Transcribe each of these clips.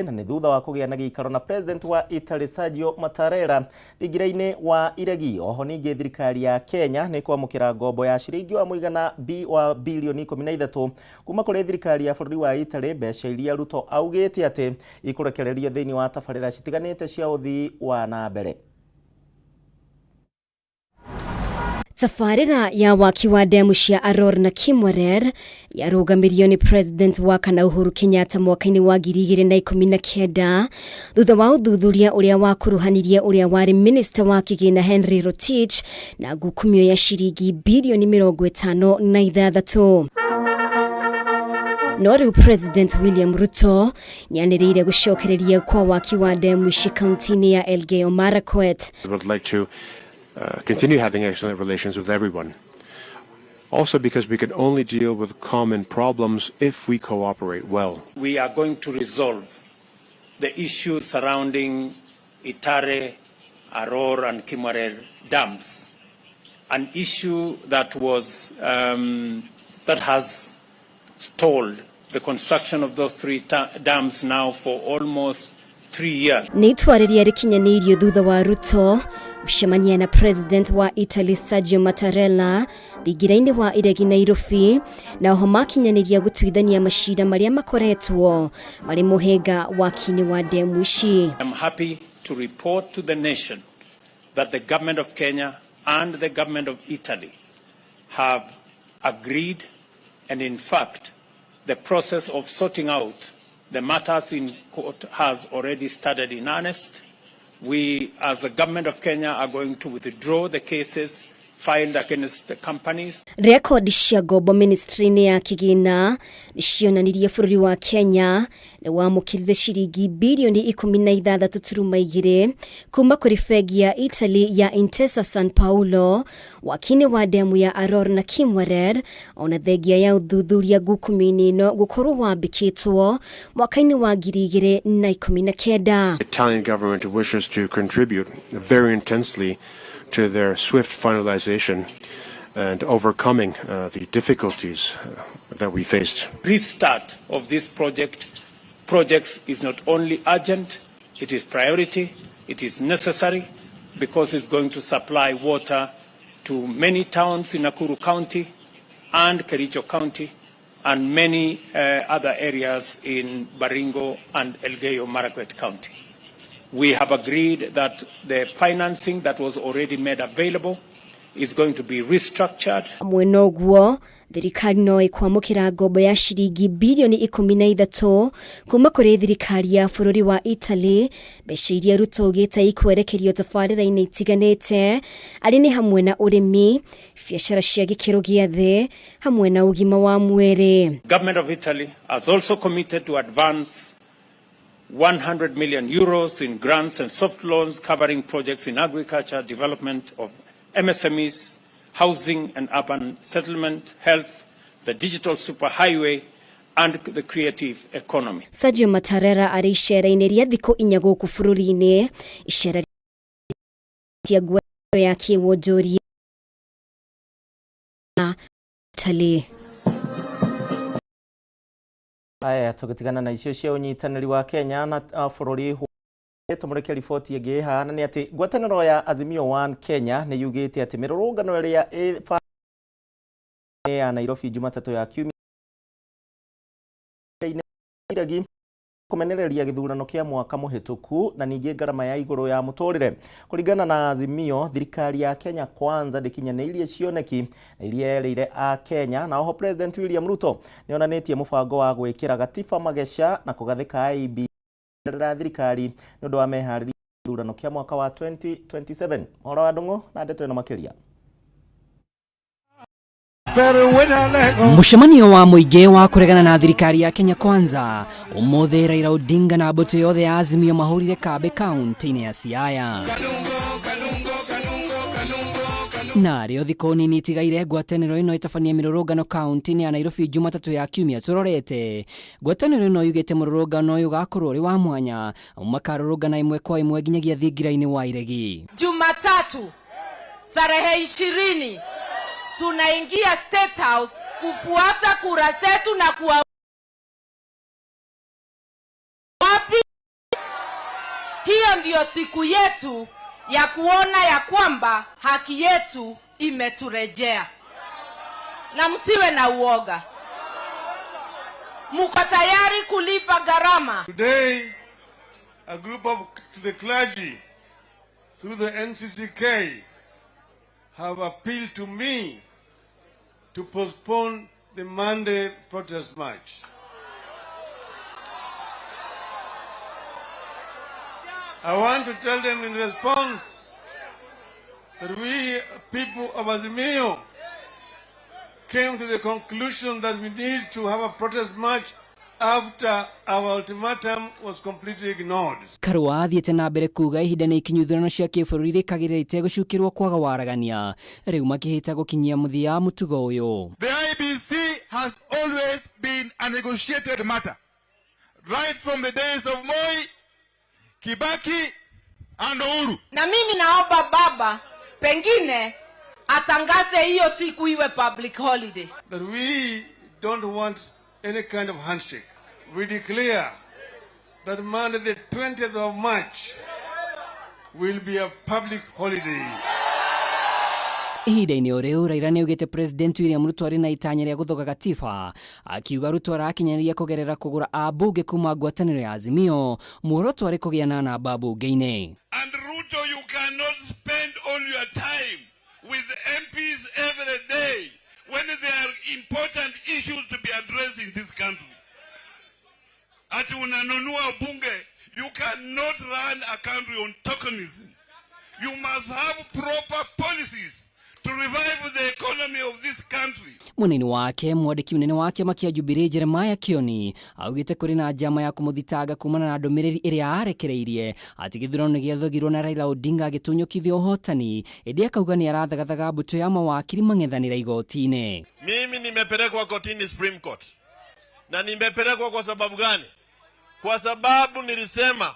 Na nĩ thutha wa kũgĩa na gĩikaro na President wa Italy Sergio Mattarella thingira-inĩ wa iregi. Oho ningĩ thirikari ya Kenya nĩ kwamũkĩra ngombo ya ciringi wa mũigana wa bilioni 13 kuma kũrĩ thirikari ya bũrũri wa Italy, mbeca iria Ruto augĩte atĩ ikũrekererio thĩinĩ wa tabarĩra citiganĩte cia ũthii wa na mbere. Tabarĩra ya waki wa ndemu cia Aror na Kimwarer yarũgamirio nĩ President wa kana Uhuru Kenyatta mwaka-inĩ wa 2019 thutha wa ũthuthuria ũrĩa wakuruhanirie ũrĩa warĩ Minister wa kĩgĩna Henry Rotich na ngukumio ya ciringi bilioni 56. No rĩu President William Ruto nĩanĩrĩire gũcokereria kwa waki wa ndemu ici kaunti-inĩ ya Elgeyo Marakwet. I would like to continue having excellent relations with everyone. Also because we can only deal with common problems if we cooperate well. We are going to resolve the issues surrounding Itare, Aror and Kimwarer dams, an issue that has stalled the construction of those three dams now for almost 3 years. Nĩ itua rĩrĩa rĩkinyanĩirio thutha wa Ruto gũcemania na President wa Italy Sergio Mattarella thingira-inĩ wa iregi Nairobi, na oho makinyanĩria gũtuithania macira marĩa makoretwo marĩ mũhĩnga waki-inĩ wa ndemu ici. I'm happy to report to the nation that the government of Kenya and the government of Italy have agreed, and in fact, the process of sorting out the matters in court has already started in earnest. We, as the government of Kenya, are going to withdraw the cases filed against the companies. Rekondi cia ngombo ministry-inĩ ya kĩgĩna nĩ cionanirie bũrũri wa Kenya nĩ wamũkĩrire ciringi birioni 16.2 kuma kũrĩ bengi ya Italy ya Intesa San Paulo waki-inĩ wa ndemu ya Aror na Kimwarer, ona thengia ya ũthuthuria ngukumio-inĩ ĩno gũkorwo wambĩkĩtwo mwaka-inĩ wa 2019. Italian government wishes to contribute very intensely to their swift finalization and overcoming the difficulties that we faced. Restart of this projects is not only urgent, it is priority, it is necessary because it's going to supply water to many towns in Nakuru County and Kericho County and many other areas in Baringo and Elgeyo Marakwet County. We have agreed that the financing that was already made available is going to be restructured. Mwena ũguo thirikari no ĩkwamũkĩra ngombo ya ciringi birioni 13 kuma kũrĩ thirikari ya bũrũri wa Italy, mbeca iria Ruto augĩte ikwerekerio tabarĩra-inĩ itiganĩte arĩ nĩ hamwe na ũrĩmi, biacara cia gĩkĩro gĩa thĩ hamwe na ũgima wa mwĩrĩ. Government of Italy has also committed to advance 100 million euros in grants and soft loans covering projects in agriculture, development of MSMEs, housing and urban settlement, health, the digital superhighway, and the creative economy. Sergio Mattarella arĩ icera-inĩ rĩa thikũ 4 gũkũ bũrũri-inĩ, icera rĩa ngwatanĩro ya kĩwonjoria Italy. Aya, tũgĩtigana na icio cia ũnyitanĩri wa Kenya na bũrũri, tũmũrĩke riboti ĩngĩ ĩhana nĩ atĩ ngwatanĩro ya Azimio One Kenya nĩ yugĩte atĩ mĩrũrũngano ĩrĩa ĩ ya Nairobi Jumatatũ ya kiumia iregi kũmenereria gĩthurano kĩa mwaka mũhĩtũku na ningĩ ngarama ya igũrũ ya mũtũrĩre. Kũringana na Azimio, thirikari ya Kenya Kwanza ndĩkinyanĩirie cioneki iria yerĩire a Kenya, na oho President William Ruto nĩ onanĩtie mũbango wa gwĩkĩra gatiba mageca na kũgathĩka IEBC thirikari nĩ ũndũ wa meharĩria gĩthurano kĩa mwaka wa 2027. Ũhoro wa Ndung'u na ndeto ĩno makĩria. Mũcemanio wa mũingĩ wa kũregana na thirikari ya Kenya Kwanza ũmũthĩ, Raila Odinga na mbũtũ yothe ya Azimio mahũrire kambĩ kaunti-inĩ ya Siaya. Na rĩo thikũ nini itigaire ngwatanĩro ĩno ĩtabanie mĩrũrũngano kaunti-inĩ ya Nairobi Jumatatũ ya kiumia tũrorete. Ngwatanĩro ĩno yugĩte mũrũrũngano ũyũ ũgakorwo ũrĩ wa mwanya, makarũrũngana ĩmwe kwa ĩmwe nginyagia thingira-inĩ wa iregi. Jumatatu tarehe 20 tunaingia State House kufuata kura zetu na kuwa wapi. Hiyo ndiyo siku yetu ya kuona ya kwamba haki yetu imeturejea. Na msiwe na uoga. Muko tayari kulipa gharama. Today, a group of the clergy through the NCCK have appealed to me to postpone the Monday protest march. I want to tell them in response that we people of Azimio came to the conclusion that we need to have a protest march after our ultimatum was completely ignored. Karua athiĩte na mbere kuga ihinda nĩ ikinyu ithurano cia kĩbũrũri rĩkagĩrĩra itegũcukĩrwo kwaga waragania rĩu makĩhĩta gũkinyia mũthia mũtugo ũyũ. The IEBC has always been a negotiated matter, right from the days of Moi, Kibaki and Uhuru. Na mimi naomba baba pengine atangaze hiyo siku iwe public holiday. That we don't want any kind of handshake. We declare that Monday the 20th of March will be a public holiday. Ihinda-inĩ o rĩu Raila nĩaugĩte President William Ruto arĩ na itanya rĩa gũthoga gatiba, akiuga Ruto arakinyanĩria kũgerera kũgũra ambunge kuma ngwatanĩro ya Azimio, muoroto arĩ kũgĩa na namba mbunge-inĩ. And Ruto, you cannot spend all your time with MPs every day when there are important issues to be addressed in this country. Ati unanunua bunge, you cannot run a country on tokenism. You must have proper policies to revive the economy of this country. Mwena-inĩ wake mwandĩki mũnene wa kĩama kĩa Jubilee Jeremiah Kioni augĩte kũrĩ na njama ya kũmũthitanga kumana na ndũmĩrĩri ĩrĩa arekereirie atĩ gĩthurano nĩ gĩathogirwo na Raila Odinga agĩtunyũkithio ũhotani, ĩndĩ akauga nĩ arathagathaga mbũtũ ya mawakiri mang'ethanĩra igoti-inĩ. Mimi nimepelekwa kotini Supreme Court, na nimepelekwa kwa sababu gani? Kwa sababu nilisema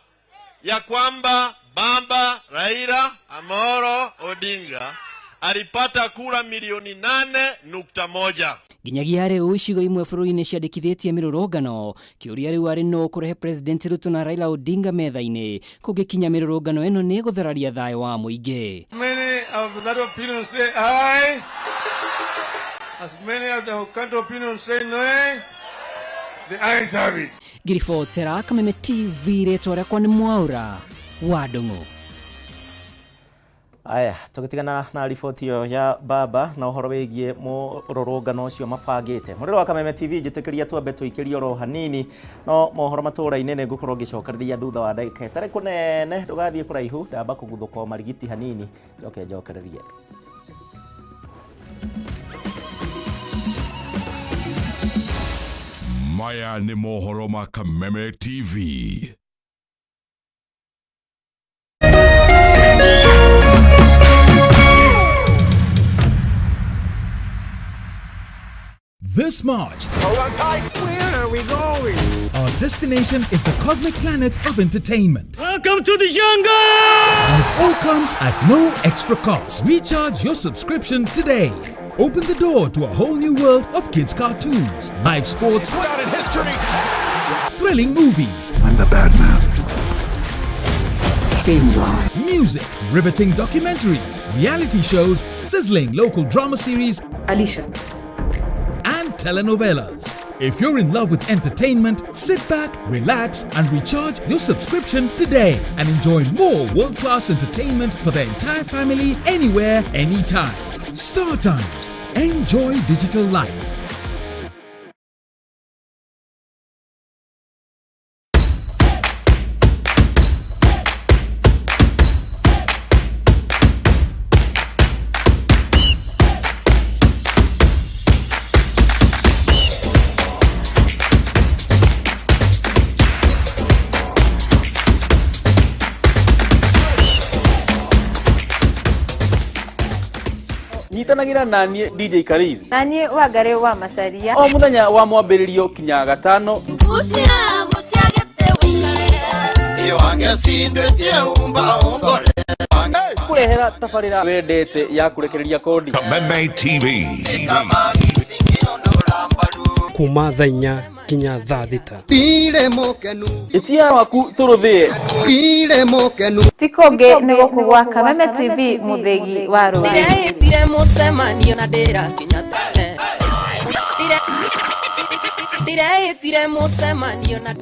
ya kwamba baba Raila Amolo Odinga alipata kura milioni 8.1. Nginyagia rĩu icigo imwe bũrũri-inĩ ciandĩkithĩtie mĩrũrũngano, kĩũria rĩu arĩ nũ kũrehe President Ruto na Raila Odinga metha-inĩ kũngĩkinya mĩrũrũngano ĩno nĩ gũthararia thayũ wa mũingĩ. Many of that opinion say aye, as many of the counter opinion say no, the ayes have it. Ngiribotera Kameme TV, rĩtwa rĩakwa nĩ Mwaura wa Ndung'u. Aya, tũgĩtigana na riboti ĩyo ya baba na ũhoro wĩgiĩ mũrũrũngano ũcio mabangĩte. Mũrĩro wa Kameme TV, njĩtĩkĩria twambe tũikĩrie oro hanini, no mohoro matũra-inĩ nĩ ngũkorwo ngĩcokereria thutha wa ndagĩka ĩtarĩ kũnene. Ndũgathiĩ kũraihu, ndamba kũguthũka o marigiti hanini, njoke njokererie. Maya nĩ mohoro ma Kameme TV. This March, hold on tight. Where are we going? Our destination is the cosmic planet of entertainment. Welcome to the jungle! And it all comes at no extra cost. Recharge your subscription today. Open the door to a whole new world of kids' cartoons, live sports, out in history, thrilling movies. I'm the bad man. Game's on. Music, riveting documentaries, reality shows, sizzling local drama series, Alicia, and telenovelas. If you're in love with entertainment, sit back, relax, and recharge your subscription today and enjoy more world-class entertainment for the entire family, anywhere, anytime. Star Times. Enjoy digital life. Nyitanagĩra na niĩ DJ Kariz na niĩ Wangari wa Macharia o mũthenya wa mwambĩrĩrio kinya gatano. Kũrehera tabarĩra wendete ya kũrekereria kodi. Kameme TV. Kuma thaa 4 Kinya thaa 6. Itia waku tũrũthĩe. Ti kũngĩ nĩ gũkũ gwa Kameme TV mũthĩgi wa rũrĩrĩ. Ndĩreĩtire mũcemanio na ndĩrakinya tene. Ndĩreĩtire mũcemanio na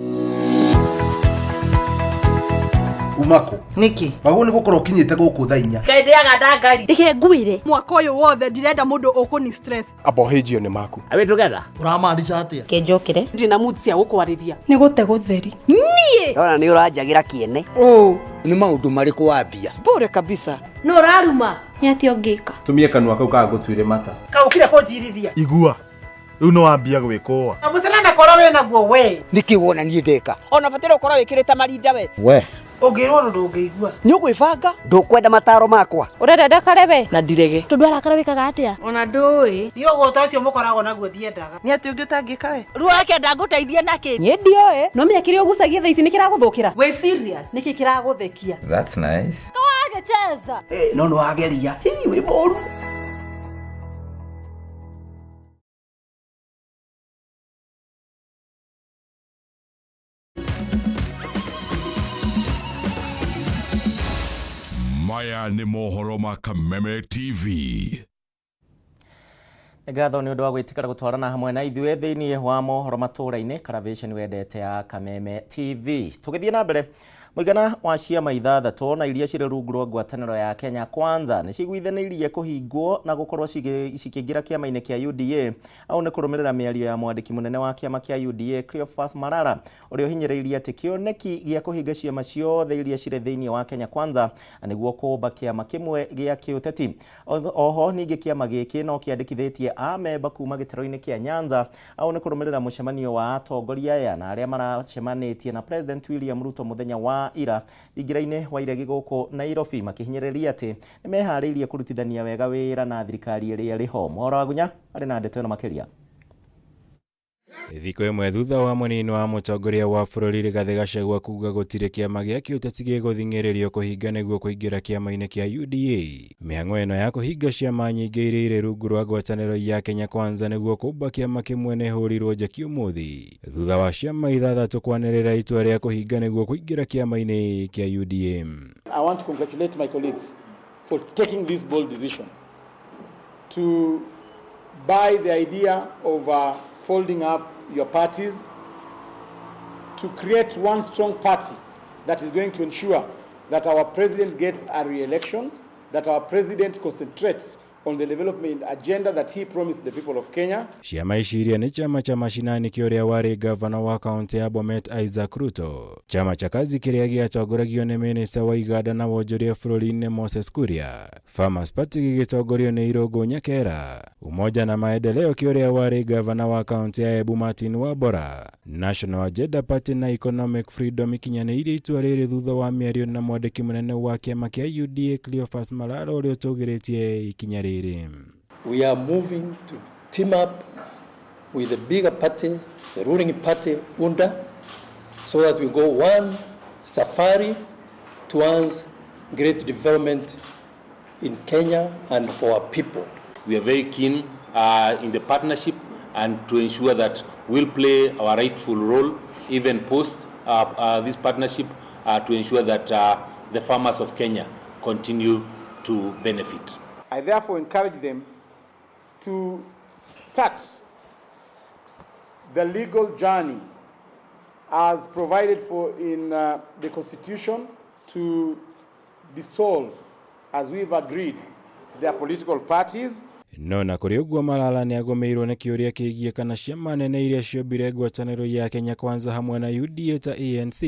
Umako niki waguo nĩ gũkorwo ũkinyĩte gũkũ thaa 4. Ngai ndĩaga ndangari. Reke ngwire mwaka ũyũ wothe ndirenda mũndũ ũkũni stress. Abohĩnjio nĩ maku. Are we together? Ũramaanisha atĩa? Kenjokere. Ndina mood cia gũkwarĩria. Nĩ gũte gũtheri. Niĩ ndona nĩ ũranjagĩra kĩene. Nĩ maũndũ marĩkũ wambia? Bure kabisa. Nũ ũraruma? Nĩ atĩa ũngĩka? Tumie kanua kau kagũtuire mata. Kaũkire kũnjirithia. Igua. Rĩu nĩ wambia gwĩkũa. Mũcene na korwo wĩna guo we. Nĩkĩ wona niĩ ndeka? Ona bataire gũkorwo wĩkĩrĩte marinda we. We. Ũngĩrwo ũndũ ndũngĩigua. Nĩ ũgwĩbanga? Ndũkwenda mataro makwa. Ũrenda ndakare we? Na ndirege. Tondũ arakara wĩkaga atĩa? Ona ndũĩ. Niĩ ũgũta ũcio mũkoragwo naguo ndiendaga. Nĩ atĩ ũngĩ ũtangĩka we? Ruo wake ndangũteithia nakĩ? Niĩ ndioĩ. No menya kĩrĩa ũgucagia thaa ici nĩ kĩragũthũkĩra. Wĩ serious? Nĩkĩ kĩragũthekia? That's nice. Kawagĩcheza. No nĩ wageria. Hii wĩ mũru. Maya nĩ mohoro ma Kameme TV. Ngatho nĩ ũndũ wa gwĩtĩkĩra gũtwarana hamwe na ithuĩ thĩinĩ wa mohoro matũũra-inĩ Karavation wendete ya Kameme TV. Tũgĩthiĩ na mbere, mũigana wa ciama 6 na iria cirĩ rungu rwa ngwatanĩro ya Kenya Kwanza nĩ ciguithanĩirie kũhingwo na gũkorwo cikĩingĩra kĩama-inĩ kĩa UDA au nĩ kũrũmĩrĩra mĩario ya mwandĩki mũnene wa kĩama kĩa UDA Cleophas Malala ũrĩa ũhinyĩrĩirie atĩ kĩoneki gĩa kũhinga ciama ciothe iria cirĩ thĩinĩ wa Kenya Kwanza nĩguo kũũmba kĩama kĩmwe gĩa kĩũteti. Oho ningĩ kĩama gĩkĩ no kĩandĩkithĩtie amemba kuma gĩtarũ-inĩ kĩa Nyanza au nĩ kũrũmĩrĩra mũcemanio wa atongoria aya na arĩa maracemanĩtie na President William Ruto mũthenya wa ira thingira-inĩ wa iregi gũkũ Nairobi makĩhinyĩrĩria atĩ nĩmeharĩirie kũrutithania wega wĩra na thirikari ĩrĩa ĩrĩ ho. Mohoro wa Gunya arĩ na ndeto ĩno makĩria. Thikũ ĩmwe thutha wa mũnini wa mũtongoria wa bũrũri Rigathĩ Gachagua kuga gũtirĩ kĩama gĩa kĩũteti gĩgũthing'ĩrĩrio kũhinga nĩguo kũingĩra kĩama-inĩ kĩa UDA. Mĩhang'o ĩno ya kũhinga ciama nyingĩ iria irĩ rungu rwa ngwatanĩro ya Kenya Kwanza nĩguo kũmba kĩama kĩmwe nĩ ĩhũrirwo njeki ũmũthĩ thutha wa ciama 6 kwanĩrĩra itua rĩa kũhinga nĩguo kũingĩra kĩama-inĩ kĩa UDA. I want to congratulate my colleagues for taking this bold decision to buy the idea of folding up your parties to create one strong party that is going to ensure that our president gets a re-election, that our president concentrates on the development agenda that he promised the people of Kenya. Ciama ici iria nĩ chama cha mashinani kĩa ũrĩa warĩ gavana wa kaunti ya Bomet Isaac Ruto, chama cha kazi kĩrĩa gĩatongoragio nĩ minista wa iganda na wonjoria bũrũri-inĩ Moses Kuria, Farmers Party gĩgĩtongorio nĩ Irũngũ Nyakera, Umoja na Maendeleo kĩa ũrĩa warĩ gavana wa kaunti ya Embu Martin Wambora, National Agenda Party na Economic Freedom ikinyanĩirie itua rĩrĩ thutha wa mĩario na mwandĩki mũnene wa kĩama kĩa UDA Cleophas Malala ũrĩa ũtũgĩrĩtie ikinya rĩrĩ. We are moving to team up with the bigger party, the ruling party, UNDA, so that we go one safari towards great development in Kenya and for our people. We are very keen in the partnership and to ensure that we'll play our rightful role even post this partnership to ensure that the farmers of Kenya continue to benefit. I therefore encourage them to start the legal journey as provided for in the Constitution to dissolve, as we've agreed, their political parties. No na kũrĩ ũguo Malala nĩagũmĩirwo nĩ kĩũria kĩgiĩ kana ciama nene iria ciombire ngwatanĩro ya Kenya Kwanza hamwe na UDA ta ANC,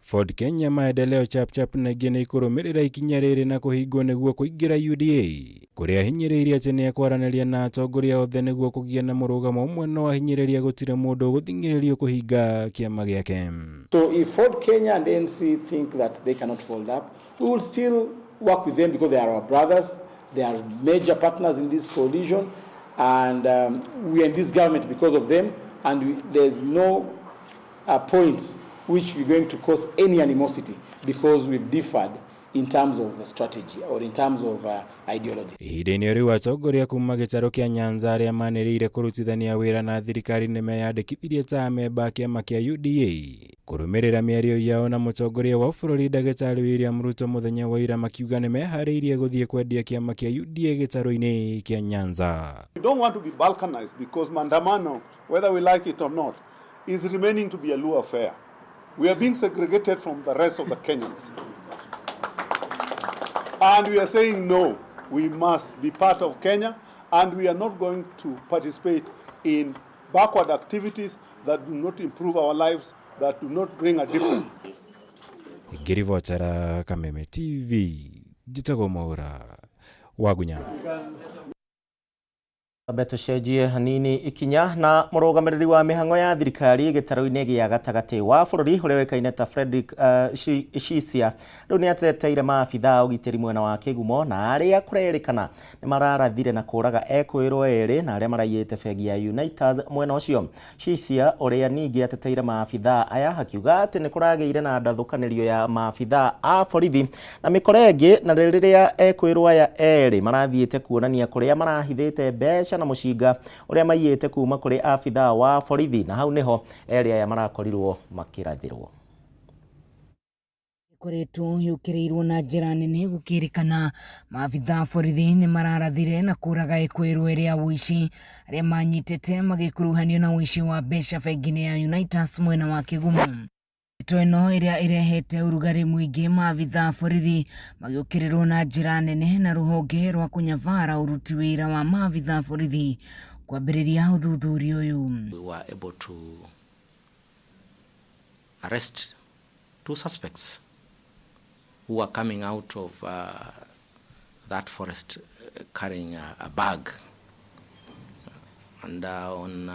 Ford Kenya, Maendeleo, Chapchap na ingĩ nĩ ikũrũmĩrĩra ikinya rĩrĩ na kũhingwo nĩguo kũingĩra UDA kũrĩa ahinyĩrĩirie atĩ nĩekwaranĩria na atongoria othe nĩguo kũgĩa na mũrũgamo ũmwe no ahinyĩrĩria gũtirĩ mũndũ ũgũthing'ĩrĩrio kũhinga kĩama gĩake. So if Ford Kenya and ANC think that they cannot fold up, we will still work with them because they are our brothers. They are major partners in this coalition, and we are in this government because of them, and there's no point which we're going to cause any animosity because we've differed in terms of strategy or in terms of ideology. Ihinda-inĩ rĩu atongoria kuma gĩtarũ kĩa Nyanza arĩa manĩrĩire kũrutithania wĩra na thirikari nĩmeyandĩkithirie ta amemba a kĩama kĩa UDA kũrũmĩrĩra mĩario yao na mũtongoria wa bũrũri ndagĩtarĩ William Ruto mũthenya wa ira makiuga nĩmeharĩirie gũthiĩ kwendia kĩama kĩa UDA gĩtarũ-inĩ kĩa Nyanza. We don't want to be balkanized because Mandamano, whether we like it or not, is remaining to be a Luo affair. We are being segregated from the rest of the Kenyans. And we are saying no, we must be part of Kenya and we are not going to participate in backward activities that do not improve our lives, that do not bring a difference. Ngĩribotera Kameme TV, njĩtagwo Mwaũra Wagunya. Ambe tucenjie hanini ikinya na mũrũgamĩrĩri wa mĩhang'o ya thirikari gĩtarũ-inĩ gĩa gatagatĩ wa bũrũri ũrĩa ũĩkaine ta Frederick Shisia rĩu nĩ ateteire maabithaa a ũgitĩri mwena wa Kĩgumo na arĩa kũrerĩkana nĩ mararathire na kũraga ekũĩrwo erĩ na arĩa maraiyĩte bengi ya Unitas mwena ũcio. Shisia ũrĩa ningĩ ateteire maabithaa aya akiuga atĩ nĩ kũragĩire na ndathũkanĩrio ya maabithaa a borithi na mĩkora ĩngĩ na rĩrĩa ekũĩrwo aya erĩ marathiĩte kuonania kũrĩa marahithĩte mbeca na mũcinga ũrĩa maiyĩte kuma kũrĩ abithaa wa borithi na hau nĩho erĩ aya marakorirwo makĩrathĩrwo. Ĩkoretwo yũkĩrĩirwo na njĩra nene gũkĩrĩkana maabithaa a borithi nĩmararathire na kũraga ekũĩrwo erĩ a ũici arĩa manyitĩte magĩkuruhanio na ũici wa mbeca bengi-inĩ ya Unitas mwena wa Kĩgumo. Ndeto ĩno ĩrĩa ĩrehete ũrugarĩ mũingĩ maabithaa a borithi magĩũkĩrĩrwo na njĩra nene na rũhonge rwa kũnyabara ũruti wĩra wa maabithaa a borithi kwambĩrĩria ũthuthuria ũyũ. We were able to arrest two suspects who were coming out of that forest carrying a bag, and on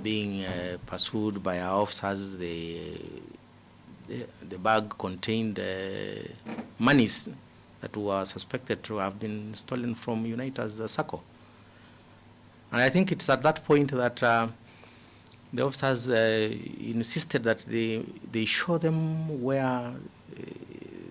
being pursued by our officers, the bag contained monies that were suspected to have been stolen from Unitas Sacco. And I think it's at that point that the officers insisted that they show them where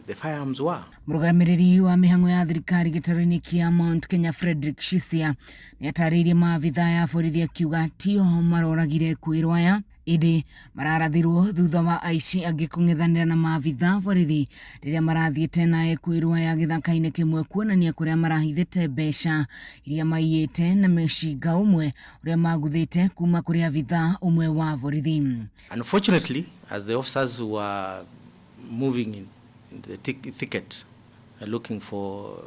the firearms were. Mũrũgamĩrĩri wa mĩhang'o ya thirikari gĩtarũ-inĩ kĩa Mount Kenya Frederick Shisia nĩatarĩirie maabithaa ya borithi akiuga tio maroragire ekũĩrwo aya ĩndĩ mararathirwo thutha wa aici angĩ kũng'ethanĩra na maabithaa borithi rĩrĩa marathiĩte na ekũĩrwo aya gĩthaka-inĩ kĩmwe kuonania kũrĩa marahithĩte mbeca iria maiyĩte na mũcinga ũmwe ũrĩa maguthĩte kuma kũrĩ abithaa ũmwe wa borithi. Unfortunately, as the officers were moving in the thicket, looking for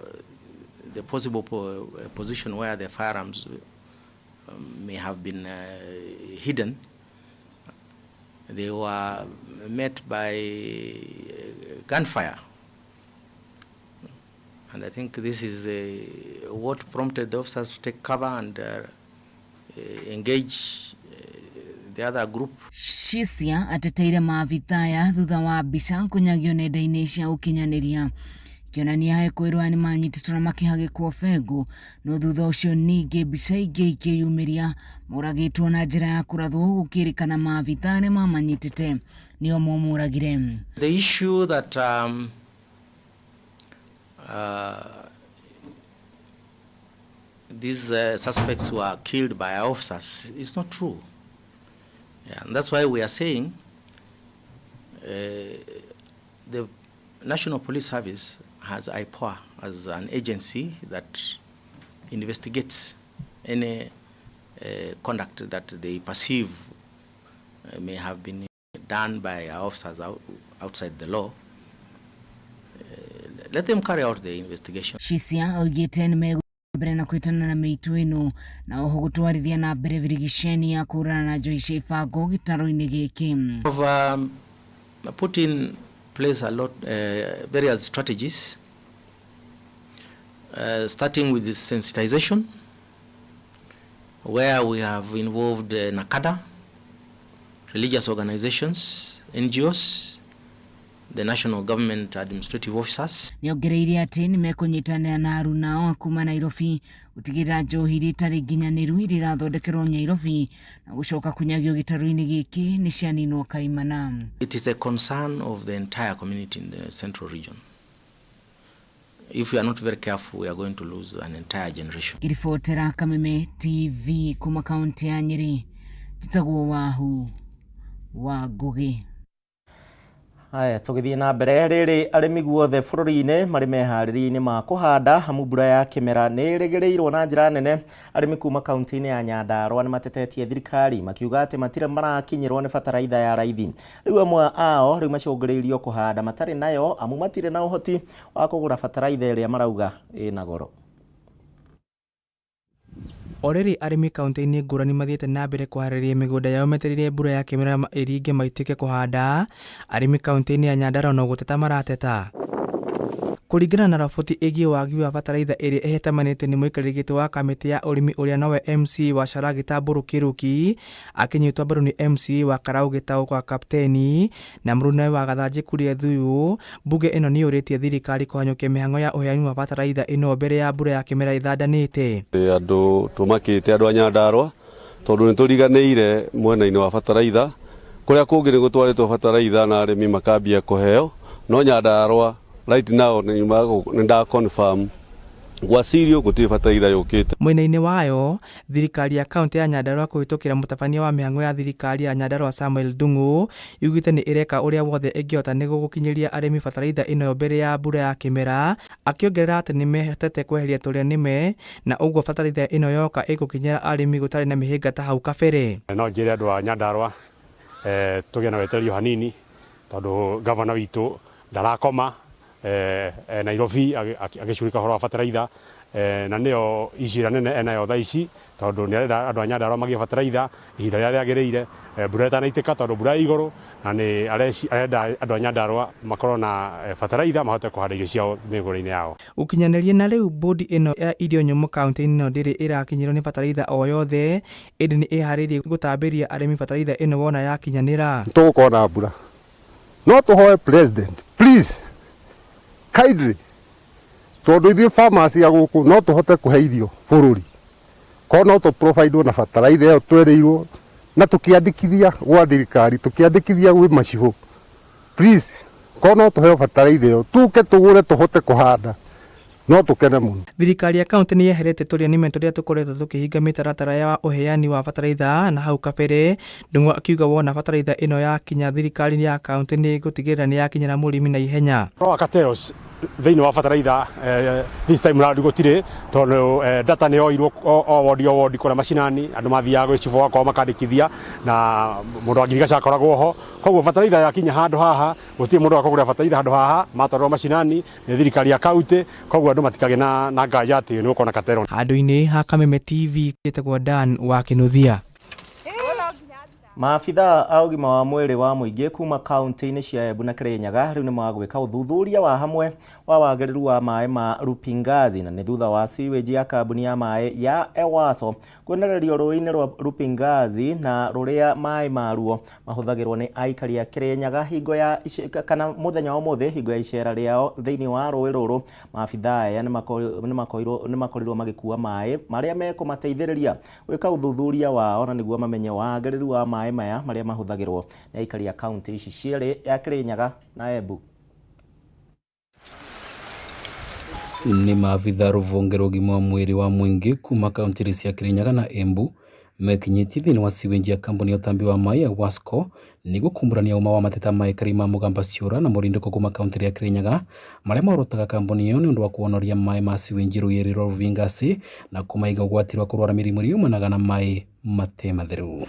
the possible position where the firearms may have been hidden, they were met by gunfire. And I think this is what prompted the officers to take cover and engage the other group. Shisia ateteire maabithaa aya thutha wa mbica kũnyagio nenda-inĩ cia ũkinyanĩria kĩonania ekũĩrwo aya nĩmanyitĩtwo na makĩhagĩkwo bengo no thutha ũcio ningĩ mbica ingĩ ikĩyumĩria moragĩtwo na njĩra ya kũrathwo gũkĩrĩkana maabithaa arĩa mamanyitĩte nĩo momũragire. The issue that these suspects were killed by our officers is not true. Yeah, and that's why we are saying the National Police Service has IPOA as an agency that investigates any conduct that they perceive may have been done by our officers outside the law. Let them carry out the investigation. Shisia oigĩte nĩmegũthiĩ mbere na kwĩtana na mĩitũ ĩno na oho gũtwarithia na mbere birigiceni ya kũhũrana na njohi cia ibango gĩtarũ-inĩ gĩkĩ. We've put in place a lot, various strategies, starting with the sensitization, where we have involved NACADA, religious organizations, NGOs, the national government administrative officers. Nĩongereire atĩ nĩmekũnyitanĩra na arunao kuma Nairobi gũtigĩrĩra njohi iria itarĩ nginyanĩru iria irathondekerwo Nyairobi na gũcoka kunyagio gĩtarũ-inĩ gĩkĩ nĩcianinwo kaimana. It is a concern of the entire community in the central region. If we are not very careful, we are going to lose an entire generation. Ngĩribotera Kameme TV kuma kaunti ya Nyeri, njĩtagwo Wahu wa Ngugi. Haya, tũgĩthiĩ na mbere rĩrĩ arĩmi guothe bũrũri-inĩ marĩ meharĩria-inĩ ma kũhanda amu mbura ya kĩmera nĩ ĩrĩgĩrĩirwo na njĩra nene. Arĩmi kuma kaunti-inĩ ya Nyandarua nĩ matetetie thirikari makiuga atĩ matirĩ marakinyĩrwo nĩ bataraitha ya raithi. Rĩu amwe ao rĩu macũngĩrĩirio kũhanda matarĩ nayo amu matirĩ na ũhoti wa kũgũra bataraitha ĩrĩa marauga ĩna goro. O rĩrĩ arĩmi kaunti-inĩ ngũrani mathiĩte na mbere kũharĩria mĩgũnda yao metereire mbura ya kĩmera ĩringe maitĩke kũhanda, arĩmi kaunti-inĩ ya Nyandarua no gũteta marateta. Kũringana na roboti ĩgiĩ wagi wa bataraitha ĩrĩa ĩhĩtamanĩtio nĩ mũikarĩri gĩtĩ wa kamĩtĩ ya ũrĩmi ũrĩa nowe MC wa Sharagita Mbũrũ Kĩrũki, akĩnyitwo mbaru nĩ MC wa Karau Gĩtaũ kwa Kapteni na mũrunawe wa Gathanjĩ Kuria Thuyu, mbunge ĩno nĩyũrĩtie thirikari kũhanyũkia mĩhang'o ya ũheani wa bataraitha ĩno mbere ya mbura ya kĩmera ĩthandanĩte. Andũ tũmakĩte andũ a Nyandarua tondũ nĩtũriganĩire mwena-inĩ wa bataraitha kũrĩa kũngĩ nĩgũtwarĩtwo bataraitha na arĩmi makambia kũheo no Nyandarua right now nĩ nda confirm gwa Sirio gũtirĩ bataraitha yũkĩte. Mwena-inĩ wayo thirikari ya kaunti ya Nyandarua kũhĩtũkĩra mũtabania wa mĩhang'o ya thirikari ya Nyandarua Samuel Ndung'u yugĩte nĩ ĩreka ũrĩa wothe ĩngĩhota nĩguo gũkinyĩria arĩmi bataraitha ĩno mbere ya mbura ya kĩmera, akĩongerera atĩ nĩmehotete kweheria tũrĩa nĩme na ũguo bataraitha ĩno yoka ĩgũkinyĩra arĩmi gũtarĩ na mĩhĩnga ta hau kabere. No njĩre andũ a Nyandarua tũgĩe na wetereri o hanini tondũ gavana witũ ndarakoma Nairobi agĩcurĩka ũhoro wa bataraitha na nĩyo issue ĩrĩa nene enayo thaa ici tondũ nĩ arenda andũ a Nyandarua magĩe bataraitha ihinda rĩrĩa rĩagĩrĩire, mbura ĩtanaitĩka tondũ mbura ĩ igũrũ na nĩ arenda andũ a Nyandarua makorwo na bataraitha mahote kũhanda irio ciao mĩgũnda-inĩ yao. Gũkinyanĩria na rĩu bodi ĩno ya irio nyũmũ kaunti-inĩ ĩno ndĩrĩ ĩrakinyĩrwo nĩ bataraitha o yothe ĩndĩ nĩ ĩharĩirie gũtambĩria arĩmi bataraitha ĩno wona yakinyanĩra. Tũgũkorwo na mbura no tũhoe president please kindly tondu ithuĩ farmers ya gũkũ no tũhote kũhe irio bũrũri korwo no tũ provide na bataraitha ĩyo twereirwo na tũkĩandĩkithia gwa thirikari tũkĩandĩkithia gwĩ macibũ please korwo no tũheo bataraitha ĩyo tũke tũgũre tũhote kũhanda no tũkene mũno. Thirikari ya kaunti nĩ yeherete tũrĩa nĩme tũrĩa tũkoretwo tũkĩhinga mĩtaratara ya ũheani wa bataraitha na hau kabere. Ndung'u akiuga wona bataraitha ĩno yakinya thirikari ya kaunti nĩ ĩgũtigĩrĩra nĩ yakinyĩra mũrĩmi na ihenya. Ũhoro wa cartels thĩinĩ wa bataraitha this time round gũtirĩ tondũ data nĩ yoirwo o wodi o wodi kũrĩa macinani andũ mathiaga gwĩ cibũ wakwao makandĩkithia na mũndũ wa ngirigaca akoragwo ho, koguo bataraitha yakinya handũ haha gũtirĩ mũndũ wakũgũra bataraitha handũ haha matwarwo macinani nĩ thirikari ya kaunti, koguo andũ matikagĩe na nganja atĩ nĩ gũkorwo na cartel. Handũ-inĩ ha Kameme TV ĩtagwo Dan wa Kĩnuthia. Maabithaa a ũgima wa mwĩrĩ wa mũingĩ kuma kaunti-inĩ cia Embu na Kirinyaga rĩu nĩ magwĩka ũthuthuria wa hamwe wa wagĩrĩru wa maĩ ma Rupingazi na nĩ thutha wa sewage ya kambuni ya maĩ ya Ewaso kuonererio rũĩ-inĩ rwa Rupingazi na rũrĩa maĩ maruo mahũthagĩrwo nĩ aikari a Kirinyaga hingo ya kana mũthenya wa ũmũthĩ hingo ya icera rĩao thĩinĩ wa rũĩ rũrũ. Maabithaa aya nĩ makorirwo magĩkua maĩ marĩa mekũmateithĩrĩria gwĩka ũthuthuria wao na nĩguo mamenye wagĩrĩru wa maĩ maya marĩa mahũthagĩrwo nĩ aikari a kaunti ici cierĩ ya Kirinyaga na Embu. Nĩ maabithaa rũvonge rwa ũgima wa mwĩrĩ wa mũingĩ kuma kaunti cia Kirinyaga na Embu mekinyĩtie thĩinĩ wa siwenji ya kambuni ya ũtambi wa maĩ ya Wasco nĩguo kumbũrania ũma wa mateta ma aikari ma Mũgamba Ciũra na Mũrindũko kuma kaunti ya Kirinyaga marĩa marotaga kambuni ĩyo nĩ ũndũ wa kuonoria maĩ ma siwenji rũĩ rwa Ruvingasi na kũmaiga ũgwati wa kũrwara mĩrimũ ĩrĩa yumanaga na maĩ mate matheru.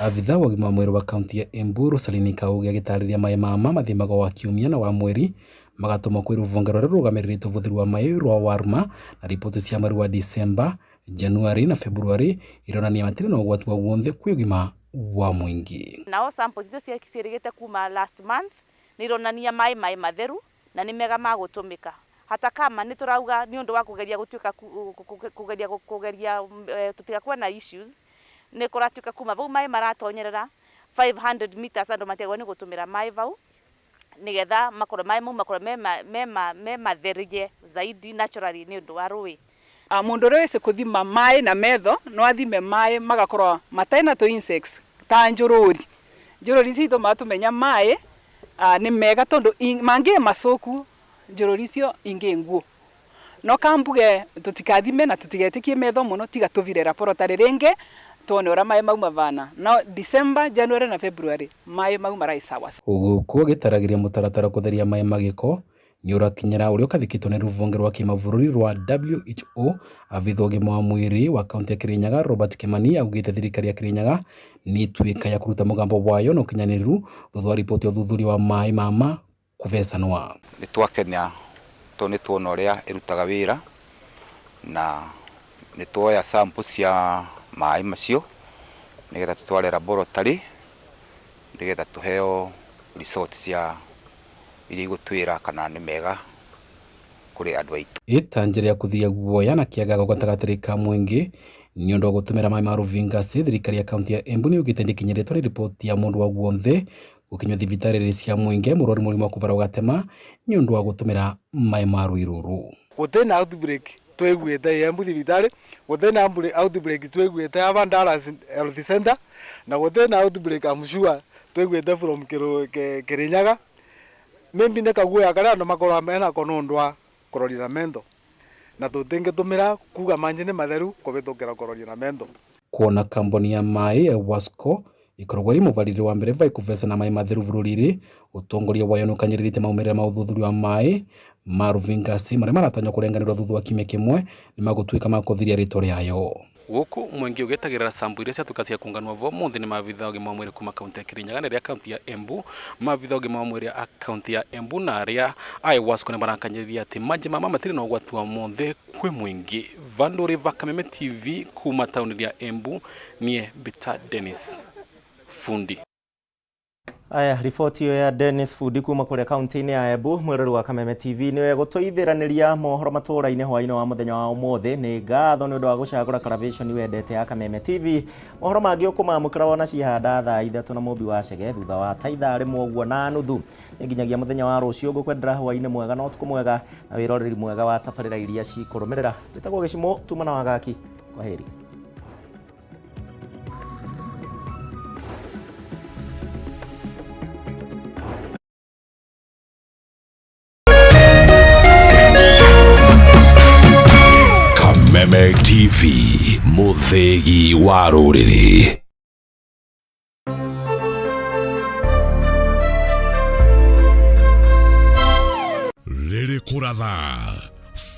Abithaa wa ũgima wa mwĩrĩ wa kaunti ya Embu Rosalini Kaugi agĩtarĩria maĩ mama mathimagwo wa kiumia na wa mweri magatũmwo kwĩ rũvonge rũrĩa rũrũgamĩrĩrĩte ũvũthĩri wa maĩ rwa Warma na riboti cia mweri wa Disemba, Januari na Februari ironania matirĩ na ũgwati wa wonthe kwĩ ũgima wa mũingĩ. Nao samples icio ciĩrĩgĩte kuma last month nĩ ironania maĩ matheru na nĩ mega ma gũtũmĩka. Hata kama nĩ tũrauga nĩ ũndũ wa kũgeria gũtuĩka kũgeria tũtigakorwo na issues nĩ kũratuĩka kuma vau maĩ maratonyerera 500 meters andu matiagwo ni gutumira mai vau nigetha makorwo mai mau makorwo me matherie zaidi naturally ni undu wa rui. Mundu uria wisi kuthima mai na metho no athime mai magakorwo mataina tu insects ta njururi. Njururi icio itumaga tumenya mai ni mega tondu mangi macuku njururi icio ingi nguo. No kambuge tutikathime na tutigetikie metho muno tiga tuvire laboratory ringi tuone uria mai mau mavana. No December, January na February mai mau marai sawa. Guku agitaragiria mutaratara kutheria mai magiko ni urakinyira uria ukathikitwo ni ruvonge rwa kimabũrũri rwa WHO. Abitha ũgima wa mwĩrĩ wa kaunti ya Kirinyaga Robert Kimani augite thirikari ya Kirinyaga ni ituĩka ya kuruta mugambo wayo na ukinyaniru thutha wa riboti ya uthuthuria wa mai mama kuvecanwa. Nĩ twakenia tondũ nĩ tuona ũrĩa ĩrutaga wĩra na nĩ tuoya sample cia maĩ macio nĩgetha tũtware laboratory nĩgetha tũheo result cia iria igũtwĩra kana nĩ mega kũrĩ andũ aitũ. Ĩta njĩra ya kũthiia guoya na kĩagago gatagatĩ ka mũingĩ nĩ ũndũ wa gũtũmĩra maĩ ma Ruvingasi. Thirikari ya kaunti ya Embu nĩ yugĩte ndĩkinyĩrĩtwo nĩ riboti ya mũndũ wa guothe gũkinyio thibitarĩ cia mũingĩ mũrwaru mũrimũ wa kũbara gatema nĩ ũndũ wa gũtũmĩra maĩ ma rũĩ rũrũ. Gũtirĩ na outbreak twĩguĩte Embu thibitarĩ, gũtirĩ na outbreak twĩguĩte ya Bandaras Health Center, na gũtirĩ na outbreak I'm sure twĩguĩte from Kirinyaga. Maybe nĩ kaguoya karĩa andũ makoragwo menako nĩ ũndũ wa kũroria na mentho, na tũtingĩtũmĩra kuga manjĩ nĩ matheru kũhĩtũkĩra kũroria na mentho. Kuona kambuni ya maĩ ya Wasco ikoragwo ĩrĩ mũbarĩrĩ wa mbere vai kũvecana maĩ matheru bũrũri-inĩ, ũtongoria wayo nĩ ũkanyĩrĩrĩte maumĩrĩra ma ũthuthuria wa maĩ ma Ruvingasi marĩa maratanywo kũrenganĩrwo thutha wa kiumia kĩmwe nĩ magũtuĩka ma kũthiria rĩtwa rĩayo. Guku mwingi ugitagirira sambu iria ciatuka cia kunganwa vo munthi ni maabitha ũgima wa mwĩrĩ kuma kaunti ya Kirinyaga na aria kaunti ya Embu. Maabitha ũgima wa mwĩrĩ a kaunti ya Embu na aria a Ewasco ni marakanyĩrĩria atĩ manjĩ mama matirĩ na ũgwati wa monthe kwĩ mwingi. Vandũ va Kameme TV kuma taũni ya Embu, nie Bita Dennis Fundi. Aya, riboti ĩyo ya Dennis Fundi kuma kũrĩa kaunti-inĩ ya Embu. Mwĩrori wa Kameme TV nĩwe gũtũithĩranĩria mohoro matũra-inĩ hwaĩ-inĩ wa mũthenya wa ũmũthĩ. Nĩ ngatho nĩ ũndũ wa gũcagũra karavĩconi wendete ya Kameme TV. Mohoro mangĩ ũkũmamũkĩra wona cihanda thaa 3 na mũmbi wa Chege thutha wa ta ithaa rĩmwe ũguo na nuthu. Nĩ nginyagia mũthenya wa rũciũ ngũkwendera hwaĩ-inĩ mwega na ũtukũ mwega na wĩroreri mwega wa tabarĩra iria cikũrũmĩrĩra. Njĩtagwo Gĩcimũ, tuma na wagaki. Kwaheri. Kameme TV, mũthĩgi wa rũrĩrĩ. Rĩrĩ kũratha.